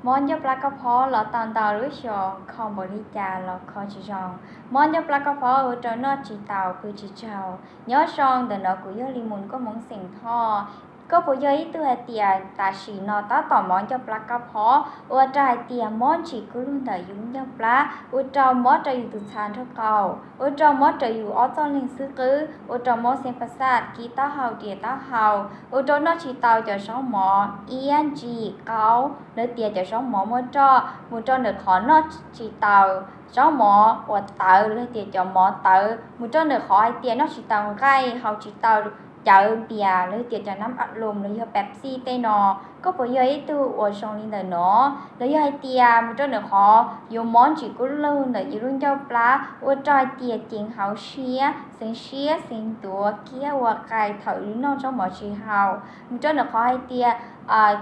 Mob ncauj plab koj phob los tau ntau lub xyoos, kho npaum li cas los kho tsis zoo. Mob ncauj plab koj phob ua rau noj tsis taus pw tsis tsaug. Nyob zoo, ntawm no kuv yog Lis Mus Nkauj Hmoob xeem Thoj. Koj puas yog ib tug hais tias tam sim no tab tom mob ncauj plab koj phob ua rau hais tias mob ntsim kub lug ntawm yus lub ncauj plab, ua rau mob rau yus tus txha nraub qaum, ua rau mob rau yus ob txoj leeg xwb qwb, ua rau mob xeeb pas xaj, kib taub hau, riam taub hau, ua rau noj tsis tau cov zaub mov iab, ntsim, qaub, lawv tias cov zaub mov muaj roj, mus rau ntawm qhov noj tsis tau zaub mov uas tawv, lawv tias cov mov tawv, mus rau ntawm qhov hais tias noj tsis tau nqaij, haus tsis tau cawv npias, lawv tias cov nab a loos los yog Pepsi tej no. Koj puas yog ib tug uas zoo li ntawm no? Los yog hais tias mus rau ntawm qhov yuav mob ntsim kub lug ntawm yus lub ncauj plab ua rau hais tias ceev hauv siab, xeev siab xeev ntuav, kiab ua qai thaum noj zaub mov tsis haum, mus rau ntawm qhov hais tias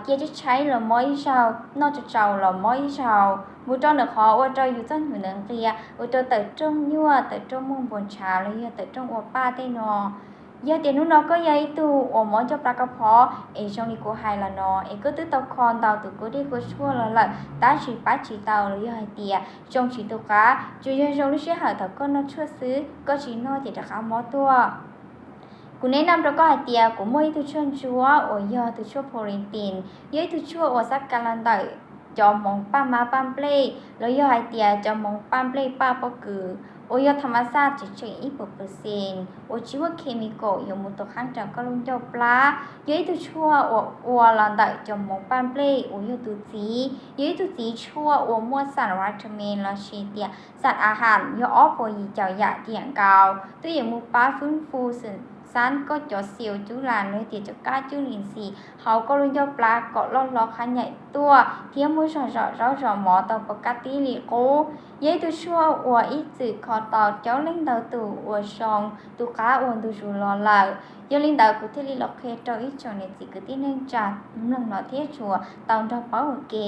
cia tshaib tshaib los mob ib zaug, noj tsau tsau los mob ib zaug, mus rau ntawm qhov ua rau yus txoj hnyuv ntawd nqia, ua rau tawm rooj nyuaj, tawm rooj muaj npuas ntshav los yog tawm rooj ua paj tej no. Yog tias hnub no koj yog ib tug uas mob ncauj plab koj phob es zoo li kuv hais los no es koj twb tau kho ntau tus kua dej kua tshuaj los lawm tab sis pab tsis tau los yog hais tias zoo tsis tu qab, tsuas yog zoo lub sij hawm thaum koj noj tshuaj xwb, koj tsis noj ces rov qab mob tuaj. Kuv nes nam rau koj hais tias kuv muaj ib tug tshuaj ntsuab uas yog tus tshuaj Proline, yog ib tug tshuaj uas xab ka los ntawm cov hmoov paj mab paj nplej los yog hais tias cov hmoov paj nplej paj pob kws uas yog tham mas xaj tseem tseem ib puas percent uas tsis muaj chemical yuav mus tuam qeeb rau koj lub ncauj plab. Yog ib tug tshuaj uas ua los ntawm cov hmoov paj nplej uas yog tus txiv, yog ib tug txiv tshuaj uas muaj xam vitamin los sis tias xam a has yog ob puas yim caum yam tiam nkaus, twb yuav mus pab fwb fu xwm xab koj cov xiu cub las los tias cov kab cub lis xis hauv koj lub ncauj plab kom loj hlob qhab nyaim tuaj thiab muaj zog zom zaub zom mov tau pov kab tib li qub. Yog ib tug tshuaj uas ib txwm kho tau coob leej ntau tus uas zoo tu qab ua ntu zus los lawm. Yog li ntawd kuv thiaj li los qhia rau ib tsoom niam txiv kwv tij neej tsa mloog no thiab tsuas tau nrog paub ua ke.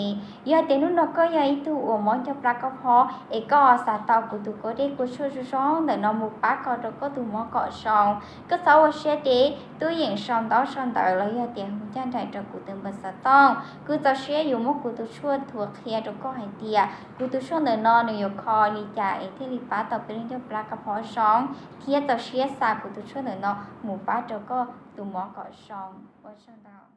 Yog hais tias hnub no koj yog ib tug uas mob ncauj plab koj phob es koj xav tau kuv tus kua dej kua tshuaj zoo zoo ntawm no mus pab kho rau koj tus mob kom zoo, koj txhob ua siab deb, tub yeem sau ntaub sau ntawv los yog tias hu ncaj nraim rau kuv tus npawb xov tooj. Kuv txaus siab yuav muab kuv tus tshuaj thuav qhia rau koj hais tias kuv tus tshuaj ntawm no nws yuav kho li cas es thiaj li pab tau peb lub ncauj plab koj phob zoo, thiab txaus siab xa kuv tus tshuaj ntawm no mus pab rau koj tus mob kom zoo. Ua tsaug ntau.